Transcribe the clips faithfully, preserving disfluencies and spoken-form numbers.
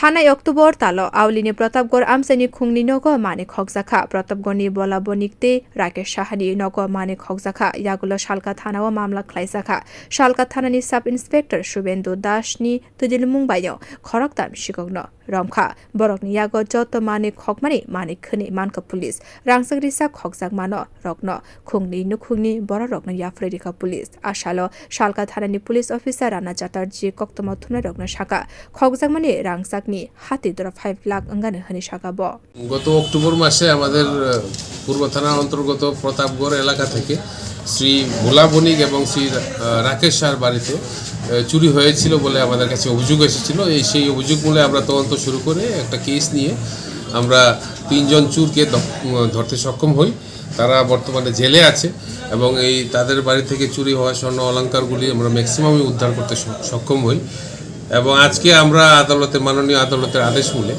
Thanai October talo Aulini Pratapgarh amchaini khungni nogo mani khokjakha. Pratapgarhni Bola Bonik tei Rakesh Sahani nogo mani khokjakha. Yagulo Salka thanao mamla khlaijakha. Salka thanani Sub Inspector Subendu Dasni twijlmung baino khoroktham sikokno romkha. Borokni yago joto mani khokmani mani khwnwi mankha police. Rangchak rijak khokjakmano rokno khungni nukhungni bororokno yapharwi rikha police. Asalo Salka thanani police officer Rana Chatterjee koktwma thumnairokno sakha, khokjakmani rangchakni hati dora five lakh wngani hwnwi sakha bo. গত অক্টোবর মাসে আমাদের, আহ, পূর্ব থানার অন্তর্গত প্রতাপগড় এলাকা থেকে শ্রী ভোলা বণিক এবং শ্রী, আহ, রাকেশ শাহর বাড়িতে, আহ, চুরি হয়েছিল বলে আমাদের কাছে অভিযোগ এসেছিল। এই, সেই অভিযোগ মূলে আমরা তদন্ত শুরু করে একটা কেস নিয়ে আমরা তিনজন চোরকে দ-, উম, ধরতে সক্ষম হই। তারা বর্তমানে জেলে আছে এবং এই তাদের বাড়ি থেকে চুরি হওয়া স্বর্ণ অলংকারগুলি আমরা ম্যাক্সিমামই উদ্ধার করতে স-, সক্ষম হই। এবং আজকে আমরা আদালতে, মাননীয় আদালতের আদেশ মূলে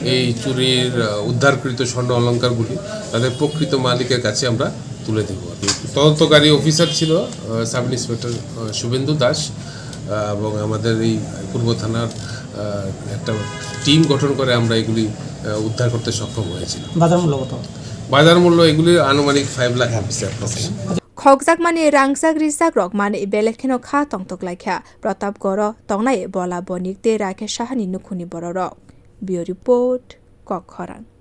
এই চুরির, আহ, উদ্ধারকৃত স্বর্ণ অলংকারগুলি তাদের প্রকৃত মালিকের কাছে আমরা তুলে দেব। তদন্তকারী অফিসার ছিল, আহ, সাব ইন্সপেক্টর, আহ, শুভেন্দু দাস, আহ, এবং আমাদের এই পূর্ব থানার, আহ, একটা টিম গঠন করে আমরা এগুলি, আহ, উদ্ধার করতে সক্ষম হয়েছিলাম। বাজার মূল্য কত? বাজার মূল্য এগুলির আনুমানিক five lakh rupees approx. Khokjakmani rangchak rijak rok mani belek kheno kha tongtok laikha. Pratapgarho tongnai Bola Bonik tei Rakesh Sahani nukhungni bororok. Bureau Report, Kokkhorang.